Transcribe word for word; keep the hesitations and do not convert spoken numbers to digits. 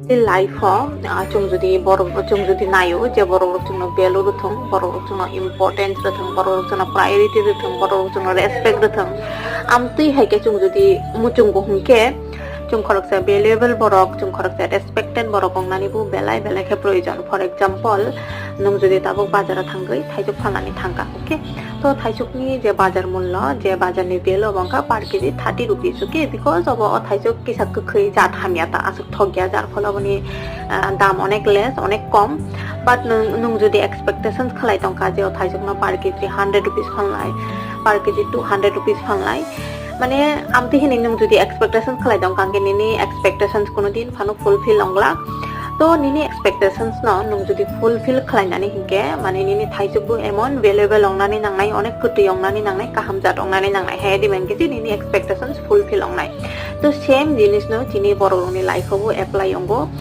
Life o, ah, chwng jodi borok, chwng jodi naio je borok rok chwngno value rwthwng, borok rok chwngno importance rwthwng, borok rok chwngno priority rwthwng, borok rok chwngno respect rwthwng, amtwi hai khe chwng jodi muchungo hwnkhe, chwng khoroksa valuable borok, chwng khoroksa respected borok wngnani bo belai belai khe proyojon. For example, nwng jodi tabuk bazaro thangwi thaisuk phalnani thangkha, okay? To thaisukni je bazar mullo, je bazarni value obo wngkha per kg thirty rupees, okay? Because obo o thaisuk kisa kwkhwi jat hamya ta, aswk thokya, jar phole oboni, ah, dam onek less, onek kom. But nwng, nwng jodi expectations khlai tongkha je o thaisukno per kg hundred rupees phalnai, per kg two hundred rupees phalnai, mane amtwi hinwi nwng jodi expectations khlai tongkha, hwnkhe nini expectations kuno din phano fulfill ongla. To nini expectations no nwng jodi fulfill khlainani hinkhe, mane nini thaisuk bo emon valuable ongnani nangnai, onek kwtwi ongnani nangnai, kaham jat ongnani nangnai, hai di mankhe je nini expectations fulfill ongnai. To same jinis no chini borok rokni life o bo apply ongo.